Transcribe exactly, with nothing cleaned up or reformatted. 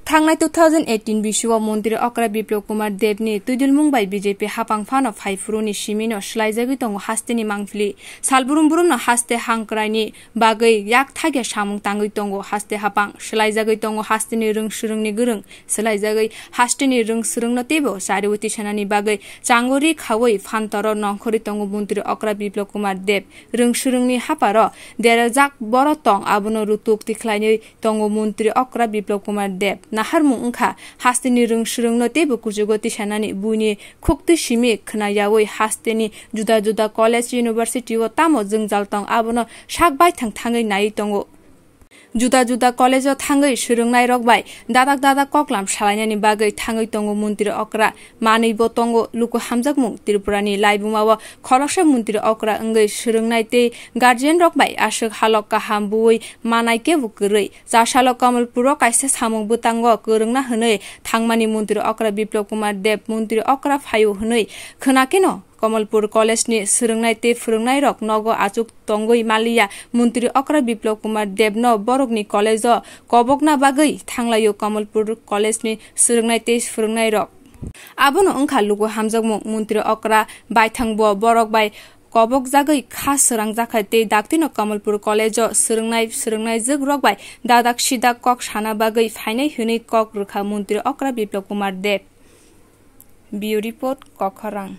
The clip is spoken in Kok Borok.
Thangnai two thousand eighteen bisio Montri Okra Biplab Kumar Debni twidulmung bai B J P hapang phano phaiphuruni simino swlaijagwi tongo hasteni mangpili. Salbrum brumno haste hangkraini bagwi yak thagya samung tangwi tongo haste hapang. Swlaijagwi tongo hasteni rwng swrwngni gwrwng. Swlaijagwi hasteni rwng swrwngno teibo chariwi tisanani bagwi changori khawi phantoro nongkhorwi tongo Montri Okra Biplab Kumar Deb. Rwng swrwngni haparo derajak borok tong, abono rutuk tikhlainwi tongo Montri Okra Biplab Kumar Deb. Naharmung wngkha, hasteni rwng swrwngno teibo kuchugo tisanani buini khuktwi simi khwnayawi hasteni juda juda college, university o tamo jwngjal tong, abono sak baithang thangwi naiwi tongo. Juda juda college o thangwi swrwngnairok bai dadak dadak koklam salainani bagwi thangwi tongo Montri Okra. Manwi bo tongo luku hamjakmung Tripurani laibuma o khoroksa Montri Okra wngwi swrwngnai tei guardian rok bai aswk halok kaham buwi manai kebo kwrwi. Chasalo Kamalpuro kaisa samung bwtango kwrwngna hwnwi thangmani Montri Okra Biplab Kumar Deb Montri Okra phaio hwnwi khwnakeno Kamalpur College ni swrwngnai tei phwrwngnairok nogo achuk tongwi maliya. Montri Okra Biplab Kumar Deb no borokni college o kobokna bagwi thanglaio Kamalpur College ni swrwngnai tei phwrwngnairok. Abono wngkha luku hamjakmung Montri Okra baithang bo borok bai kobokjagwi kha swrangjakha tei daktino Kamalpur College o swrwngnai swrwngnaijwk rok bai dadak sidak kok sana bagwi phainai hwnwi kok rwkha Montri Okra Biplab Kumar Deb. Bureau Report, Kokharang.